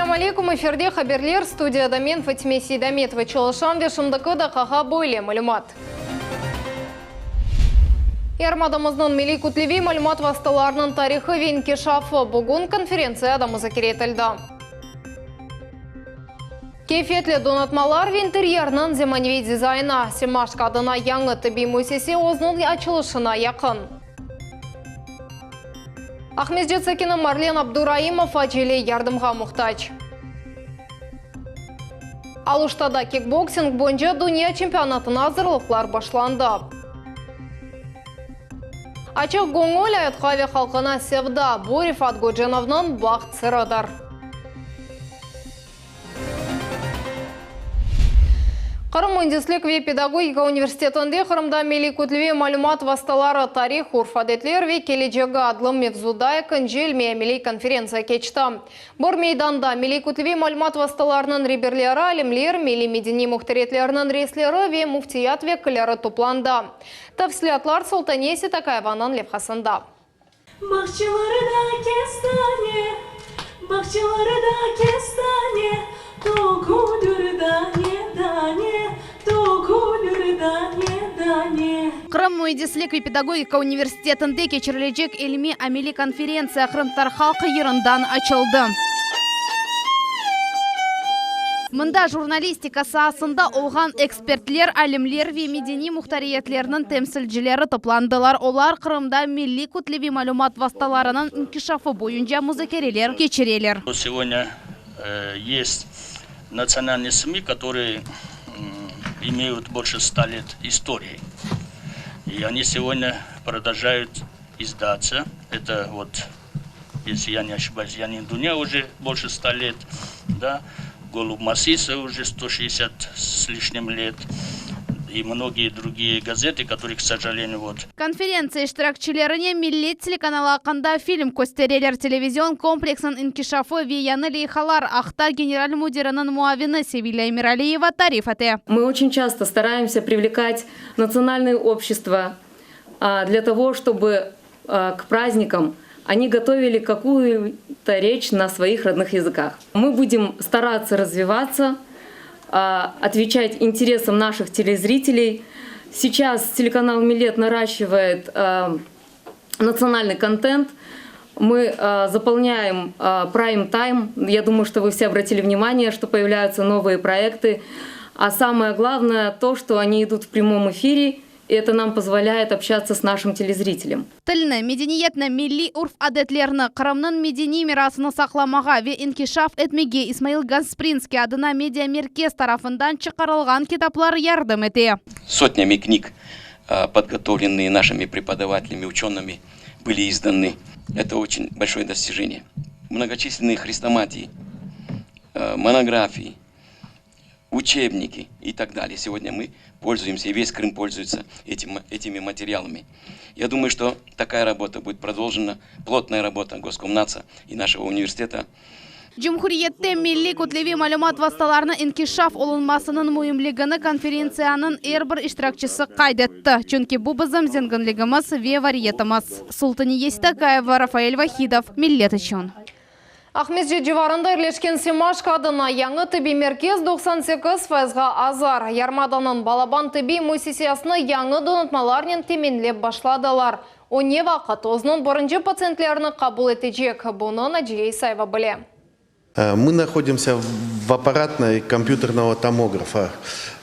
Selâm aleykum, efirde haberler, studiyada men, Fatime Seydametova, çalışam ve şimdiki daqqağa böyle malümat. Yarımadamıznıñ milliy kütleviy malümat vastalarınıñ tarihı ve inkişafı bugün konferentsiyada muzakere etildi. Keyfiyetli donatmalar ve interyerniñ zemaneviy dizaynı, Semaşko adına yañı tibbiy müessise özüniñ açılışına yaqın. Aqmescit sakini Marlen Abduraimov acele yardımğa muhtac. Aluştada kikboksing boyunca dünya çempionatına azırlıqlar başlandı. Açıq göñül, ayatqa ve halqına sevda, bu Refat Gocenovnıñ baht sırıdır. Qırım müendislik ve pedagogika universitetinde Qırımda milliy kütleviy malümat vastaları, tarih, urf-adetler ve kelecegi adlı mevzuda ekinci ilmiy-ameliy konferentsiya keçti. Bir meydanda milliy kütleviy malümat vastalarınıñ reberleri, alimler, milliy-medeniy muhtariyetlerniñ reisleri ve müftiyat vekilleri toplandı. Tafsilâtlar Sultaniye Sitakayevanıñ levhasında. Bağçalarda kestane, bağçalarda kestane, Tökülür dane-dane, tökülür dane-dane. Qırım müendislik ve pedagogika universitetinde keçirilecek ilmiy-ameliy konferentsiya qırımtatar halqı yırından açıldı. Mında jurnalistika saasında olğan ekspertler, alimler ve medeniy muhtariyetlerniñ temsilcileri toplandılar. Olar Qırımda milliy kütleviy malümat vastalarınıñ inkişafı boyunca muzakereler keçireler. Segodnâ est natsionalnıye SMİ, kotorıye imeyut bolşe sta let istorii, i oni segodnâ prodolžayut izdatsa, eto vot, esli ya ne oşibayus, Yañı dünya uje bolşe sta let, da, Golub Masisa uje 160 s lişnim let i mnogiye drugiye gazety, kotorıye, k sojaleniyu, vot. Konferentsiya iştirakçilerine Millet telekanalı aqqında film köstereler, televizion kompleksniñ inkişafı ve yañı leyhalar aqta general müdiriniñ muavini Sevilâ Emiraliyeva tarif ete. Мы очень часто стараемся привлекать национальные общества для того, чтобы к праздникам они готовили какую-то речь на своих родных языках. Мы будем стараться развиваться, отвечать интересам наших телезрителей. Сейчас телеканал «Милет» наращивает национальный контент. Мы заполняем прайм-тайм. Я думаю, что вы все обратили внимание, что появляются новые проекты. А самое главное то, что они идут в прямом эфире И это нам позволяет общаться с нашим телезрителем. Tilni, medeniyetni, milliy urf-adetlerni, Qırımnıñ medeniy mirasını saqlamağa ve inkişaf etmege İsmail Gasprinskiy adına mediamerkez tarafından çıqarılğan kitaplar yardım ete. Sotnyami knig, podgotovlennıye našimi prepodavatelяmi, učenımi, byli izdannı. Eto oçen bolşoye dostijeniye. Mnogoçislennıye hrestomatii, monografiyi, Учебники и так далее. Сегодня мы пользуемся, и весь Крым пользуется этим, этими материалами. Я думаю, что такая работа будет продолжена, плотная работа Госкомнаца и нашего университета. Cumhuriyette milliy kütleviy malümat vastalarını inkişaf olunmasınıñ müimligini konferentsiyanıñ er bir iştirakçisi qayd etti, çünki bu bizim zenginligimiz ve variyetimiz. Sultaniye Sitakaeva, Rafael Vahidov, Millet içün. Aqmescit civarında yerleşken Semaşko adına yañı tibbiy merkez 98 fayızğa azır. Yarımadanıñ balaban tibbiy müessisesini yañı donatmalarnen teminlep başladılar. O ne vaqıt özüniñ birinci patsientlerini qabul etecek, bunı Naciye İsayeva bile. Mı nahodimsâ v apparatnoy kompyuternogo tomografa.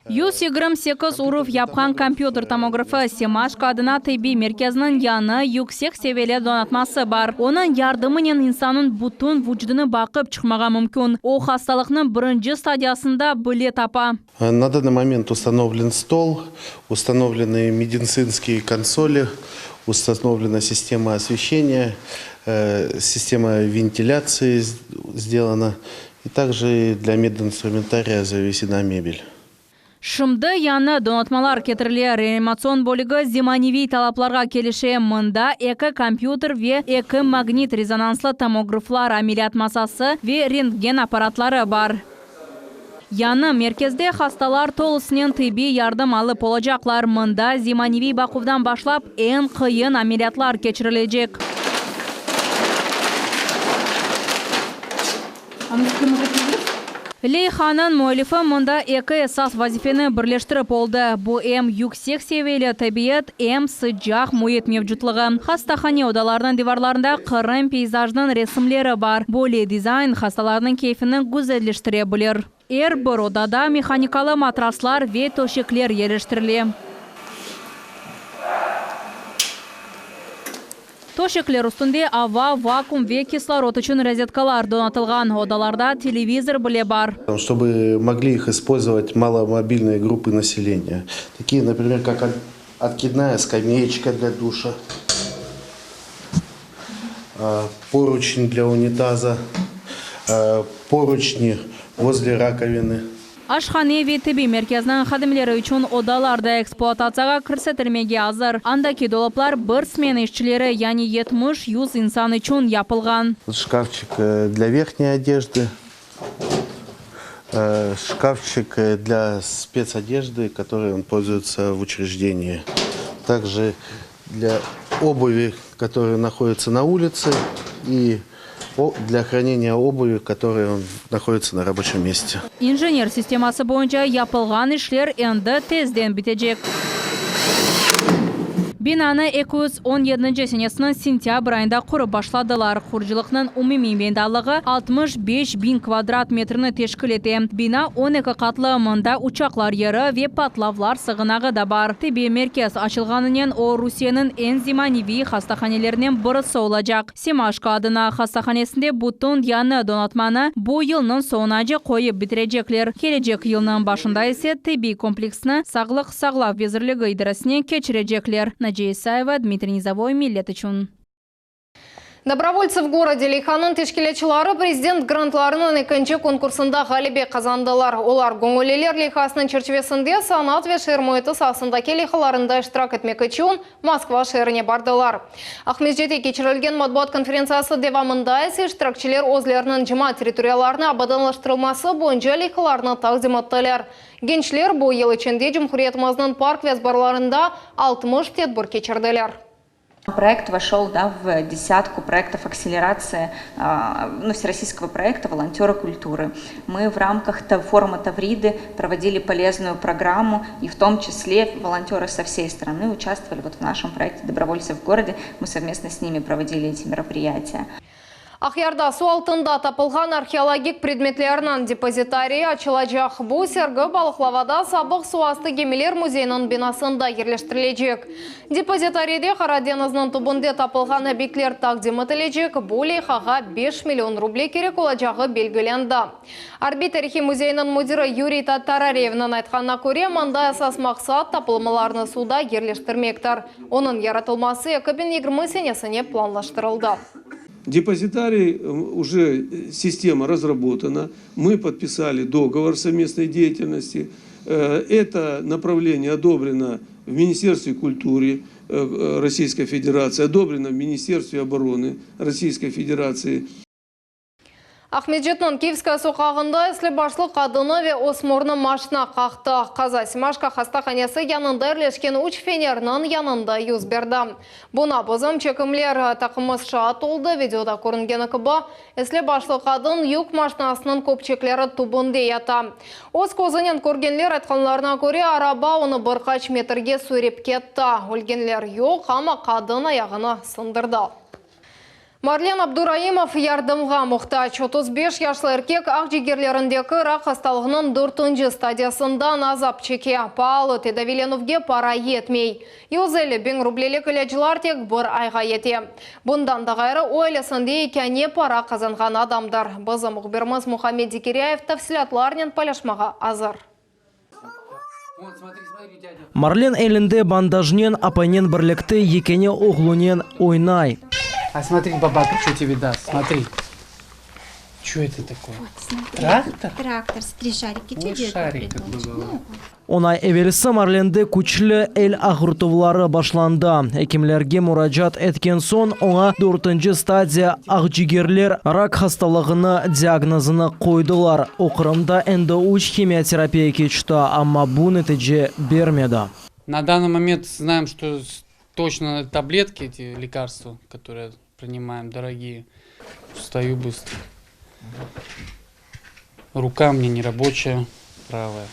128 uruv yapqan kompyuter tomografı, Semaşko adına tibbiy merkezniñ yañı, yüksek seviyeli donatması bar. Onıñ yardımınen insannıñ bütün vucudını baqıp çıqmağa mümkün. O, hastalıqnıñ birinci stadiyasında bile tapa. Na danıy moment ustanovlen stol, ustanovlenı meditsinskiye konsoli, ustanovlena sistema osveşçeniya, sistema ventilâtsii sdelana, i takje dlâ medinstrumentariya zavesena mebel. Şimdi yañı donatmalar ketirile, reanimatsion bölügi zemaneviy talaplarğa kelişe, mında eki kompyuter ve eki magnit-rezonanslı tomograflar, ameliyat masası ve rentgen apparatları bar. Yañı merkezde hastalar tolusınen tibbiy yardım alıp olacaqlar, mında zemaneviy baquvdan başlap eñ qıyın ameliyatlar keçirilecek. Leyhanıñ müellifi mında eki esas vazifeni birleştirip oldı, bu em yüksek seviyeli tabiyat, em sıcaq müit mevcutlığı. Hastahane odalarınıñ divarlarında Qırım peyzajınıñ resimleri bar. Böyle dizayn hastalarnıñ keyfini güzelleştire bilir. Er bir odada mehanikalı matraslar ve töşekler yerleştirile. Töşekler üstünde ava, vakuum ve kislorod içün rozetkalar donatılğan. Odalarda televizor bile bar. Чтобы могли их использовать маломобильные группы населения, такие, например, как откидная скамеечка для душа, поручень для унитаза, поручни возле раковины. Aşhane ve tibbiy merkezniñ hadimleri içün odalar da ekspluatatsiyağa kirsetilmege azır. Andaki dolaplar bir smena işçileri, yani 70-100 insan içün yapılğan. Şkafçik для верхней одежды, şkafçik для спецодежды, которой он пользуется в учреждении. Также для обуви, которая находится на улице, и для хранения обуви, которая он находится на рабочем месте. İnjener sisteması boyunca yapılğan işler endi tezden bitecek. Binanı 217 senesiniñ sentâbr ayında qurıp başladılar. Qurucılıqnıñ umumiy meydanlığı 65 biñ kvadrat metrni teşkil ete. Bina 12 qatlı, mında uçaqlar yeri ve patlavlar sığınağı da bar. Tibbiy merkez açılğanınen o, Rusiyeniñ eñ zemaneviy hastahanelerinden birisi olacaq. Semaşko adına hastahanesinde bütün yañı donatmanı bu yılnıñ soñunace qoyıp bitirecekler. Kelecek yılnıñ başında ise tibbiy kompleksni Sağlıq saqlav vezirligi idaresine keçirecekler. Naciye İsayeva, Dmitriy Nizovoy, Millet içün. Dobrovoltsı v gorode leyhanıñ teşkilâtçıları prezident grantlarınıñ ekinci konkursında ğalebe qazandılar. Olar Göñülliler leyhasınıñ çerçivesinde sanat ve şeer müiti saasındaki leyhalarında iştirak etmek içün Moskva şeerine bardılar. Aqmescitte keçirilgen matbuat konferentsiyası devamında ise iştirakçiler özleriniñ cemaat territoriyalarını abadanlaştırılması boyunca leyhalarını taqdim ettiler. Gençler bu yıl içinde cumhuriyetimizniñ park ve azbarlarında 60 tedbir keçirdiler. Проект вошел, да, в десятку проектов акселерации, ну, всероссийского проекта «Волонтеры культуры». Мы в рамках форума Тавриды проводили полезную программу, и в том числе волонтеры со всей страны участвовали вот в нашем проекте «Добровольцы в городе». Мы совместно с ними проводили эти мероприятия. Aqyarda suv altında tapılğan arheologik predmetlerniñ depozitariyi açılacaq. Bu sergi Balıqlavada sabıq suvastı gemiler müzeyiniñ binasında yerleştirilecek. Depozitariyde Qara deñizniñ tübünde tapılğan obyektler taqdim etilecek. Bu leyhağa beş million ruble kerek olacağı belgilendi. Arbiy-tarihiy müzeyiniñ müdiri Yuriy Tatararevniñ aytqanına köre, mında esas maqsat, tapılmalarnı suvda yerleştirmektir. Onıñ yaratılması 2020 senesine planlaştırıldı. Депозитарий уже система разработана, мы подписали договор совместной деятельности. Это направление одобрено в Министерстве культуры Российской Федерации, одобрено в Министерстве обороны Российской Федерации. Aqmescitniñ Kiyevskaya soqağında esli başlı qadını ve ösmürni maşna qaqtı. Qaza Semaşko hastahanesi yanında yerleşken üç fenerniñ yanında yüz berdi. Buña bizim çekimler taqımımız şaat oldı. Videoda körüngeni kibi, esli başlı qadın yük maşnasınıñ köpçekleri tübünde yata. Öz közünen körgenler aytqanlarına köre, araba onı bir qaç metrge süyrep ketti. Ölgenler yoq, amma qadın ayağını sındırdı. Marlen Abduraimov yardımğa muhtac. 35 yaşlı erkek aq cigerlerindeki rak hastalığınıñ dörtünci stadiyasından azap çeke. Paalı tedaviylenüvge para yetmey. 150 biñ rublelik ilâclar tek bir ayğa yete. Bundan da ğayrı, o, ailesinde yekâne para qazanğan adamdır. Bizim mühbirimiz Muhammed Zekiryayev tafsilâtlarnen paylaşmağa azır. Marlen elinde bandajnen apayınen birlikte yekâne oğlunen oynay. A smotri, babaka ço tebe dast, smotri. Ço eto takoye? Traktor? Traktor, smotri, şariki ço Şarik kak baba. 10 ay evelsi Marlende küçlü el ağırtuvları başlandı. Ekimlerge muracaat etken soñ, oña dörtünci stadiya aqcigerler rak hastalığını diagnozını qoydılar. O, Qırımda endi üç himioterapiya keçti, amma bu netice bermedi. Na danıy moment znaem, çto toçno tabletki, eti lekarstva, kotorıye prinimaem, dorogiye, vstayu bıstro. Рука у меня нерабочая, правая.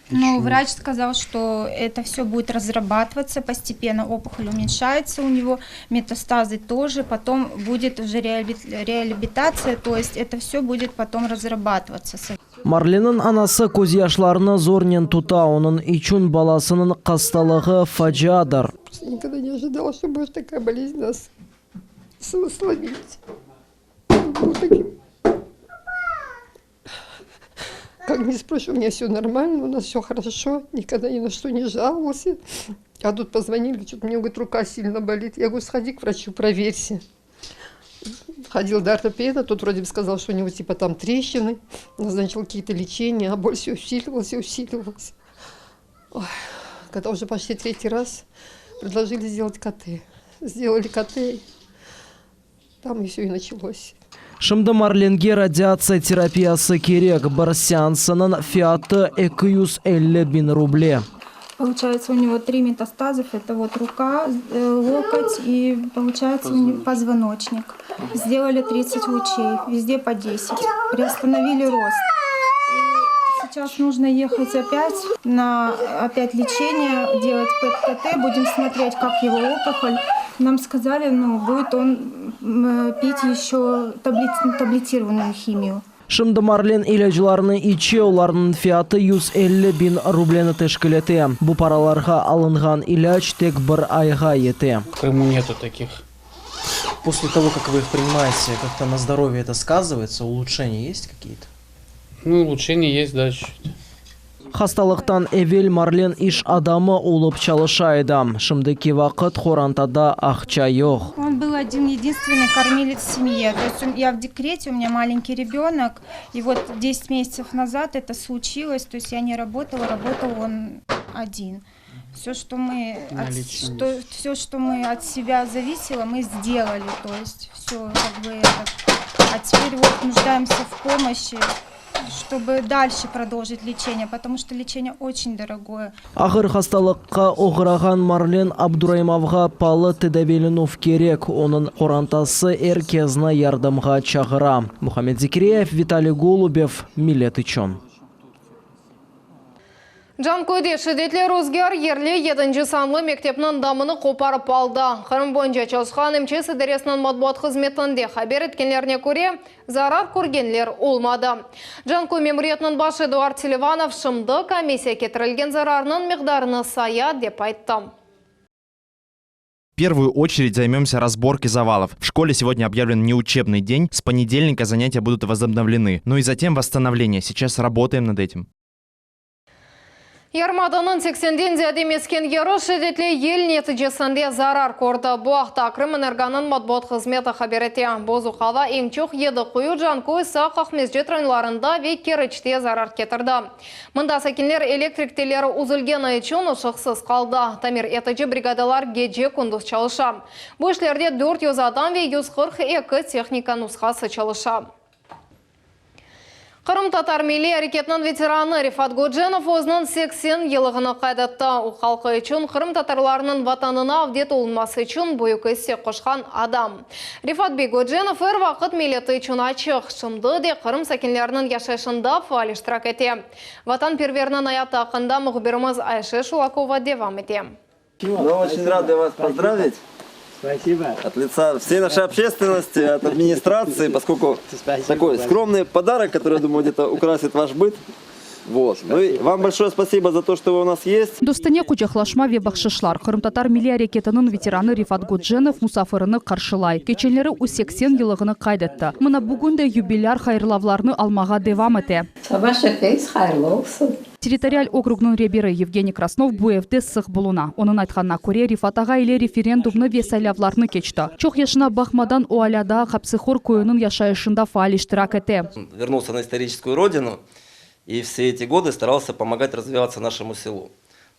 Ну, врач сказал, что это все будет разрабатываться постепенно, опухоль уменьшается у него, метастазы тоже, потом будет уже реабилитация, то есть это все будет потом разрабатываться. Marlenniñ anası közyaşlarını zornen tuta, onıñ içün balasınıñ hastalığı faciadır. Просто никогда не ожидала, что может такая болезнь нас сломить. Был таким. Как ни спрошу, у меня все нормально, у нас все хорошо, никогда ни на что не жаловался. А тут позвонили, что-то у меня, говорит, рука сильно болит. Я говорю, сходи к врачу, проверься. Ходил до ортопеда, тот вроде бы сказал, что у него типа там трещины, назначил какие-то лечения, а боль все усиливалась и усиливалась. Ой, когда уже почти третий раз предложили сделать КТ. Сделали КТ, там и все и началось. Şimdi Marlenge radiatsiya terapiyası kerek, bir seansınıñ fiyatı 250 biñ ruble. Получается, у него три метастазов. Это вот рука, локоть и, получается, у него позвоночник. Сделали 30 лучей, везде по 10. Приостановили рост. И сейчас нужно ехать опять на опять лечение, делать ПЭТ-КТ. Будем смотреть, как его опухоль. Нам сказали, ну, будет он пить еще таблетированную химию. Şimdi Marlen ilâclarını içe, olarnıñ fiyatı 150 biñ rubleni teşkil ete. Bu paralarğa alınğan ilâc tek bir ayğa yete. В Крыму нету таких. После того, как вы их принимаете, как-то на здоровье это сказывается? Улучшения есть какие-то? Ну, улучшения есть, да, чуть-чуть. Hastalıqtan evel Marlen iş adamı olıp çalışa edi. Şimdiki vaqıt qorantada aqça yoq. Он был один единственный кормилец в семье. То есть он, я в декрете, у меня маленький ребенок. И вот 10 месяцев назад это случилось. То есть я не работала, работал он один. Все, что мы На от, лечение. что, все, что мы от себя зависело, мы сделали. То есть все как бы это. А теперь вот нуждаемся в помощи, чтобы дальше продолжить лечение, потому что лечение очень дорогое. Ağır hastalıqqa oğrağan Marlen Abduraimovğa paalı tedaviylenüv kerek. Onıñ qorantası er kesni yardımğa çağıra. Muhammed Zikriyev, Vitaliy Golubev, Millet içün. Canköyde şiddetli ruzgâr yerli 7 sanlı mektepniñ damını qoparıp aldı. Qırım boyunca çalışqan MÇS idaresiniñ matbuat hızmetinde haber etkenlerine köre, zarar körgenler olmadı. Canköy memuriyetiniñ başı Eduard Selivanov şimdi komissiya ketirilgen zararnıñ miqdarını saya dep ayttı. В первую очередь займемся разборкой завалов. В школе сегодня объявлен неучебный день. С понедельника занятия будут возобновлены. Ну и затем восстановление. Сейчас работаем над этим. Yarımadanıñ 80-den ziyade mesken yeri şiddetli yel neticesinde zarar kördi. Bu aqta Krımenergonıñ matbuat hızmeti haber ete. Bozuq ava eñ çoq Yedi Quyu, Canköy, Saq, Aqmescit rayonlarında ve Keriçte zarar ketirdi. Mında sakinler elektrik telleri üzülgeni içün ışıqsız qaldı. Tamir etici brigadalar gece-kündüz çalışa. Bu işlerde 400 adam ve 142 tehnika nushası çalışa. Qırımtatar milliy areketiniñ veteranı Refat Gocenov özüniñ 80 yıllığını qayd etti. O halqı içün qırımtatarlarnıñ vatanına avdet olunması içün büyük isse qoşqan adam. Refat bey Gocenov er vaqıt milleti içün açıq. Şimdi de Qırım sakinleriniñ yaşayışında faal iştirak ete. Vatanperverniñ ayatı aqqında mühbirimiz Ayşe Şulakova devam ete. Ну, очень рады вас поздравить. Спасибо. От лица всей нашей общественности, от администрации, поскольку такой скромный подарок, который, я думаю, где-то украсит ваш быт. Вот. Ну и вам большое спасибо за то, что вы у нас есть. Dostane quçaqlaşma ve bahşışlar. Qırımtatar milliy areketiniñ veteranı Refat Gocenov musafirini qarşılay. Keçenleri o 80 yıllığını qayd etti. Mına bugün de yubilâr hayırlavlarnı almağa devam ete. Saba şefiz hayırlı olsun. Territorial okrugnıñ reberi Yevgeniy Krasnov bu evde sıq buluna. Onıñ aytqanına köre, Refat ağa ile referendumnı ve saylavlarnı keçti. Çoq yaşına baqmadan o alâ daa Qapsihor köyüniñ yaşayışında faal iştirak ete. Вернулся на историческую родину и все эти годы старался помогать развиваться нашему селу.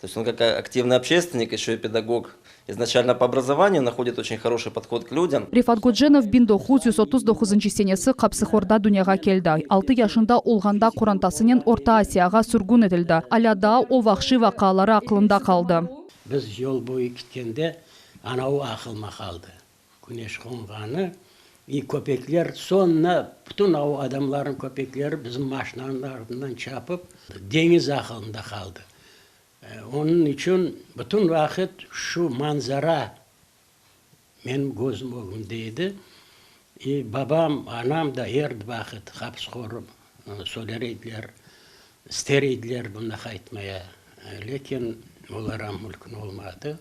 То есть он как активный общественник, еще и педагог изначально по образованию, находит очень хороший подход к людям. Refat Gocenov 1939 senesi Qapsihorda dünyağa keldi. 6 yaşında olğanda qorantasınen Orta Asiyağa sürgün etildi. Alâ daa o vahşiy vaqiaları aqlında qaldı. Biz yol boyu ketkende anavı aqlıma qaldı. Küneş qonğanı. I köpekler soñuna bütün o adamlarnıñ köpekleri bizim maşinanıñ artından çapıp, deñiz aqılında qaldı. Onıñ içün bütün vaqıt şu manzara menim közüm ögümde edi. I babam, anam da er vaqıt Hapıshorı söyler ediler, ister ediler bunda qaytmaya, lâkin olara mümkün olmadı.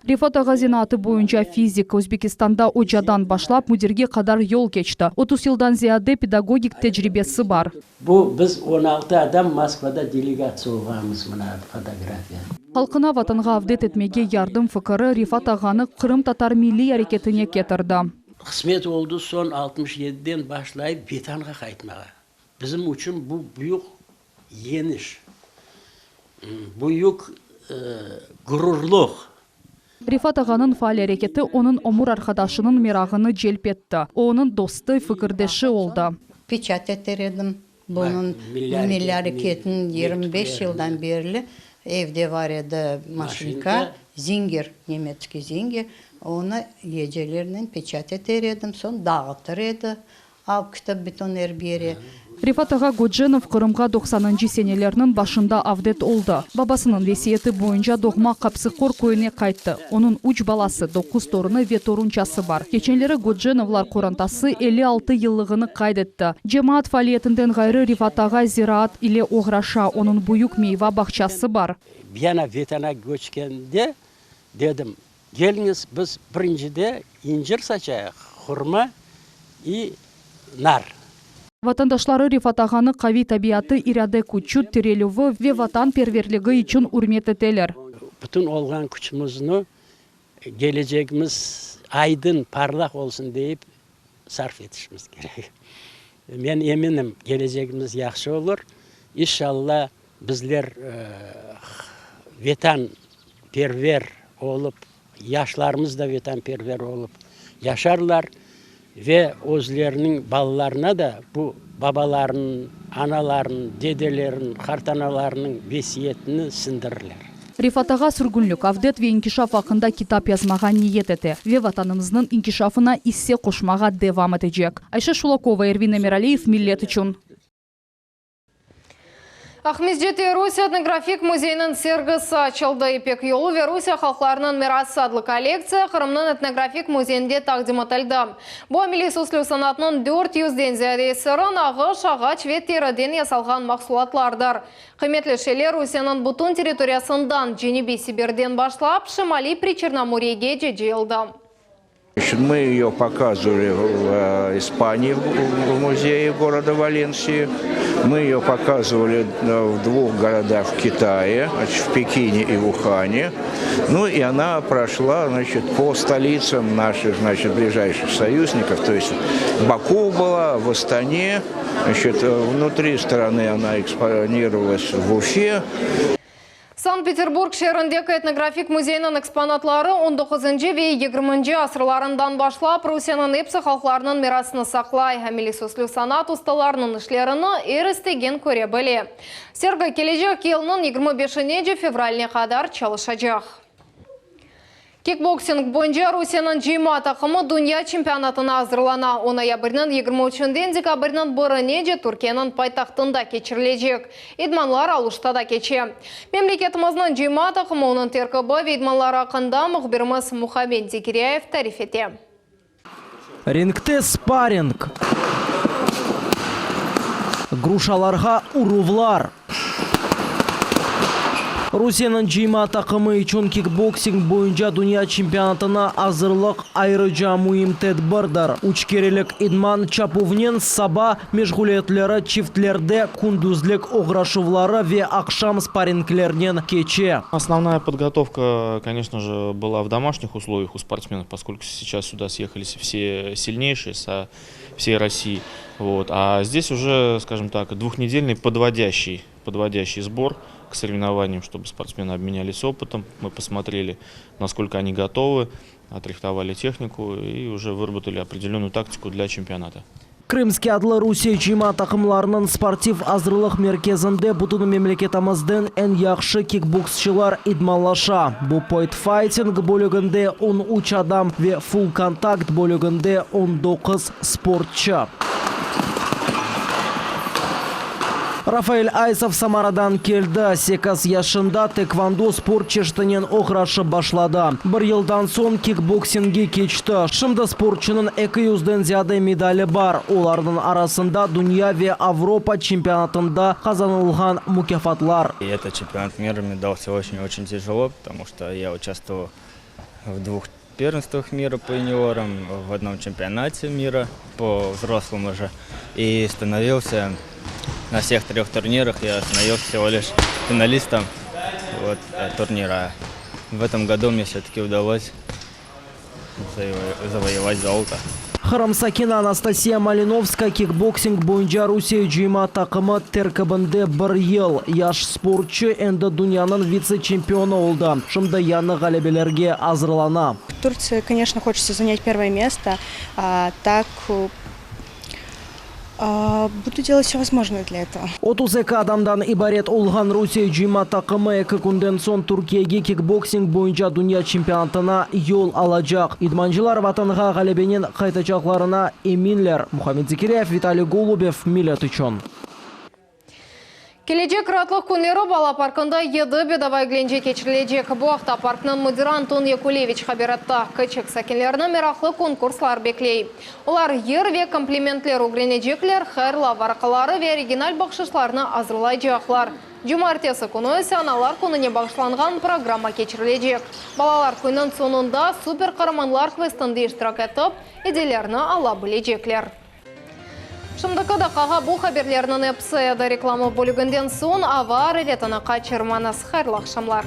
Refat ağa zenaatı boyunca fizik, Özbekistanda ocadan başlap müdirge qadar yol keçti. 30 yıldan ziyade pedagogik tecribesi bar. Bu biz 16 adam Moskvada delegatsiya olğanımız mına fotografiya. Halqına Vatanğa avdet etmege yardım fikiri Refat ağanı qırımtatar milliy areketine ketirdi. Qısmet oldı soñ 67-den başlayıp Vetanğa qaytmağa. Bizim içün bu büyük Yeñiş, büyük gururluq. Refat ağanıñ faal areketi onıñ ömür arqadaşınıñ merağını celp etti. O, onıñ dostı, fikirdeşi oldı. Peçat eter edim. Bunıñ, milliy areketniñ 25 yıldan berli evde bar edi maşinka, Zinger, nemetskiy Zinger, onı gecelernen peçat eter edim, soñ dağıtır edi. Alıp ketip bütün er bir yere. Refat ağa Göcenov Qırımğa doqsanıncı senelerniñ başında avdet oldı. Babasınıñ vesiyeti boyunca doğma Qapsıqor köyüne qayttı. Onıñ üç balası, doquz torunı ve torunçası bar. Keçenleri Göcenovlar qorantası 56 yıllığını qayd etti. Cemaat faaliyetinden ğayrı Refat ağa ziraat ile oğraşa, onıñ büyük meyva bağçası bar. Yana Vetana köçkende dedim, Keliñiz, biz birincide incir saçayıq, hurma i nar. Vatandaşları Refat ağanı qaviy tabiatı, irade küçü, tirelüvi ve vatanperverligi içün ürmet eteler. Bütün olğan küçümizni kelecegimiz aydın, parlaq olsun deyip sarf etişimiz kerek. Men eminim, kelecegimiz yahşı olur. İnşalla, bizler vetanperver olıp, yaşlarımız da vetanperver olıp yaşarlar ve özleriniñ balalarına da bu babalarınıñ, analarınıñ, dedeleriniñ, qartanalarınıñ vesiyetini siñdirirler. Refat ağa sürgünlik, avdet ve inkişaf aqqında kitap yazmağa niyet ete ve Vatanımıznıñ inkişafına isse qoşmağa devam etecek. Ayşe Şulakova, Ervin Emiraliyev, Millet içün. Aqmescitte Rusiye etnografik müzeyiniñ sergisi açıldı. İpek yolu ve Rusiye halqlarınıñ mirası adlı kollektsiya Qırımnıñ etnografik müzeyinde taqdim etildi. Bu ameliy süslü sanatnıñ 400-den ziyade eseri nağış, ağaç ve teriden yasalğan mahsulatlardır. Qıymetli şeyler Rusiyeniñ bütün territoriyasından, Cenübiy Sibirden başlap, Şimaliy Priçernomoriyegece cıyıldı. Мы ее показывали в э, Испании, в музее города Валенсии. Мы ее показывали э, в двух городах в Китае, значит, в Пекине и в Ухане. Ну и она прошла значит, по столицам наших значит, ближайших союзников. То есть Баку была, в Астане, значит, э, внутри страны она экспонировалась в Уфе. Sankt-Peterburg şeerindeki etnografik müzeyniñ eksponatları on doquzıncı ve yigirminci asırlarından başlap Rusiyeniñ epsi halqlarınıñ mirasını saqlay. Ameliy süslü sanat ustalarınıñ işlerini er istegen köre bile. Sergi kelecek yılnıñ 25-neci fevralına qadar çalışacaq. Kikboksing boyunca Rusiyeniñ cıyma taqımı dünya çempionatına azırlana. O noyabrniñ 23-nden dekabrniñ birinece Türkiyeniñ paytahtında keçirilecek. İdmanlar Aluştada keçe. Memleketimizniñ cıyma taqımı, onıñ terkibi ve idmanları aqqında mühbirimiz Muhammed Zekiryayev tarif ete. Ringte sparring. Gruşalarğa uruvlar. Rusiyeniñ cıyma taqımı içün kikboksing boyunca dünya çempionatına azırlıq ayrıca müim tedbirdir. Üç kerelik idman çapuvnen saba meşğuliyetleri çiftlerde kündüzlik oğraşuvları ve aqşam sparringlernen keçe. Основная подготовка, конечно же, была в домашних условиях у спортсменов, поскольку сейчас сюда съехались все сильнейшие со всей России. Вот. А здесь уже, скажем так, двухнедельный подводящий, подводящий сбор к соревнованиям, чтобы спортсмены обменялись опытом. Мы посмотрели, насколько они готовы, отрихтовали технику и уже выработали определенную тактику для чемпионата. Krımskiy adlı Rusiye cıyma taqımlarınıñ sportiv azırlıq merkezinde bütün memleketimizden eñ yahşı kikboksçılar idmanlaşa. Bu poytfayting bölüginde on üç adam ve full-kontakt bölüginde on doquz sportçı. Rafael Aysov Samaradan keldi. Sekiz yaşında tekvondo sport çeşitinen oğraşıp başladı. Bir yıldan soñ kikboksingge keçti. Şimdi sportçunıñ eki yüzden ziyade medali bar, olarnıñ arasında dünya ve Avropa çempionatında qazanılğan mukâfatlar. И этот чемпионат мира мне дался очень-очень тяжело, потому что я участвовал в двух первенствах мира по юниорам, в одном чемпионате мира по взрослым уже. И становился на всех трех турнирах, я становился всего лишь финалистом вот, э, турнира. В этом году мне все-таки удалось завоевать золото. Qırım sakini Anastasiya Malinovskaya kikboksing boyunca Rusiye cıyma taqımı terkibinde bir yıl. Yaş sportçı endi dünyanıñ vitse-çempionı oldı. Şimdi yañı ğalebelerge azırlana. В Турции, конечно, хочется занять первое место. А так буду делать все возможное для этого. 32 adamdan ibaret olğan Rusiye cıyma taqımı eki künden soñ Türkiyege kikboksing boyunca dünya çempionatına yol alacaq. İdmancılar vatanğa ğalebenen qaytacaqlarına eminler. Muhammed Zekiryayev, Vitaliy Golubev, Millet içün. Kelecek raatlıq künleri bala parkında yedi bedava eglence keçirilecek. Bu aqta parknıñ müdiri Anton Yakuleviç haber etti. Kiçik sakinlerni meraqlı konkurslar bekley. Olar yır ve komplimentler ögrenecekler, hayırlav varaqaları ve original bahşışlarnı azırlaycaqlar. Cumaertesi künü ise Analar kününe bağışlanğan programma keçirilecek. Balalar künniñ soñunda Super qaramanlar kvestinde iştirak etip, ediyelerni ala bilecekler. Şimdiki daqqağa bu haberlerniñ episi edi. Reklama bölüginden soñ ava areletini qaçırmañız. Hayırlı aqşamlar!